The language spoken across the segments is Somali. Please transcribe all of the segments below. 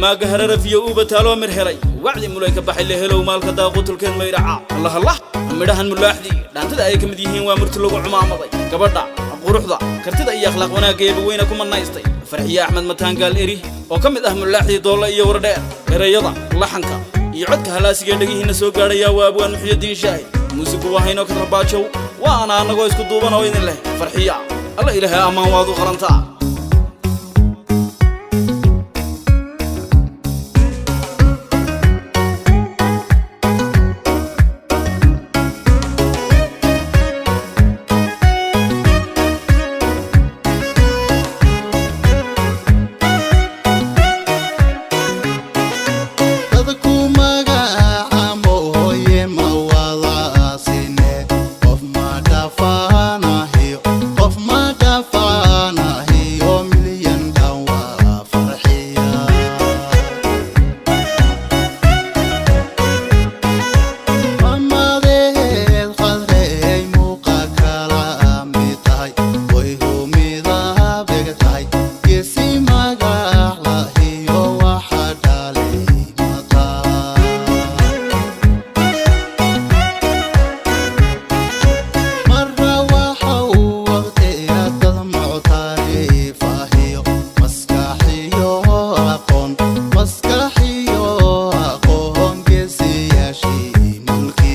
Maaga hararafiyo uubataaloo mir helay, wacdi mulay ka baxay la helow maalka daaqutulkeed mayraca. Allah allah, midhahan mulaaxdii dhaantada ay ka mid yihiin waa murti lagu cumaamaday gabadha quruxda, kartida iyo akhlaaq wanaagga eeba weyna ku manaystay, Farxiye Axmed Mataangaal Eri, oo ka mid ah mulaaxdii Doolla iyo Wardheer. Erayada, laxanka iyo codka halaasigae dhegihiinna soo gaadhayaa waa abwaan Muxyadiin Shaahi. Muusigu waa haynoo karabaajow. Waana annagoo isku duuban oo idin leh: Farxiya, alla ilaahay ammaan waad u qalantaa. Dadku magaca mooye ma wadaasine, qof ma dhafaanahiyo, qof ma dhafaanahiyo, milyan dhan waa Farxiya. Mamadeed Khadreey muuqa kala mid tahay, way humidabeg tahay, geesi magac lahiyo waxa dhalay mataa. Marra waxa uu waqtiga dad muctarifahiyo, maskaxiyo aqoon, maskaxiyo aqoon, geesiyaashii mulki.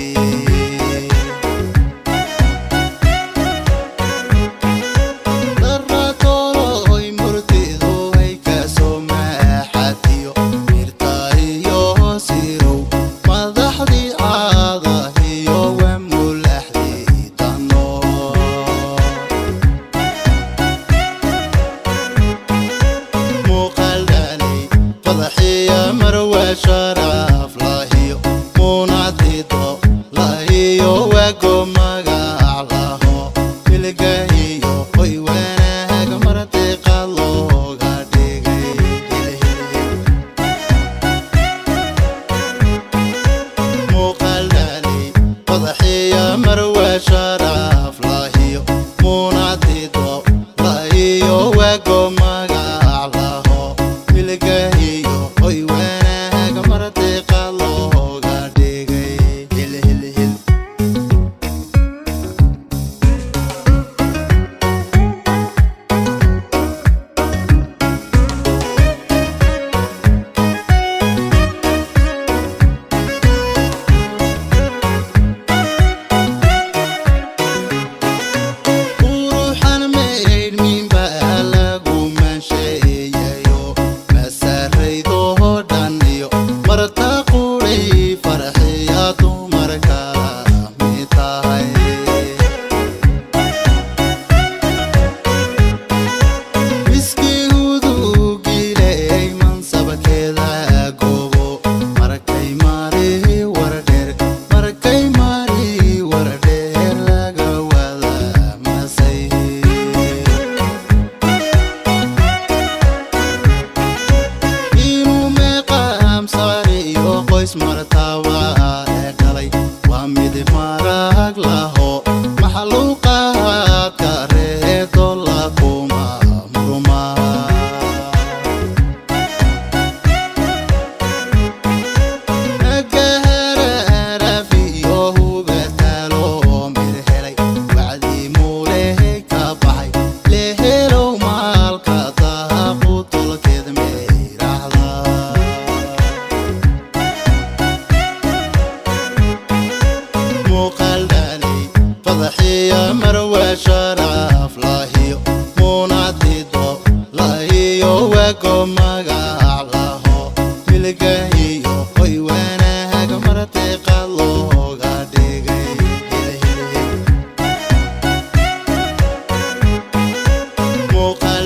Daratoroy murtidu way ka soo maaxatiyo, mirta iyo sirow, madaxdii caadahiyo waa mulaxdii dano. Muuqaal dhalay fadaxiya marwa sharaf lahiyo, muunadido lahiyo, waago magac laho, milgahiyo hoy wanaag martiqa looga dhigay. Muuqaal dhalay fadaxiya marwa sharaf lahiyo, muunadido lahiyo, waago magac laho, milgahiyo hoy wanaag martiqa looga dhigay. Hilhilhil. Quruxan maydhminba lagu mansheeyayo, masaraydo dhan iyo marta quray Farxiya dumar kala mid tahay. Miski udugiley mansabkeeda goobo, markay mari Wardheer, markay mari Wardheer laga wada masay. Inuu meeqaam saariyo qoys martaba ee dhalay waa mid marag laho, maxluuqaadka reedo lakuma murma. Nagahararafiyo hubataalo mir helay, wacdi mulehe ka baxay lehelow maalka daaqu tolkeed meyracda. Muuqaal dhalay fadaxiya marwa sharaf lahiyo, muunadido lahiyo, waago magac laho, milgahiyo hoy wanaag martiqa looga dhigay. Muuqaal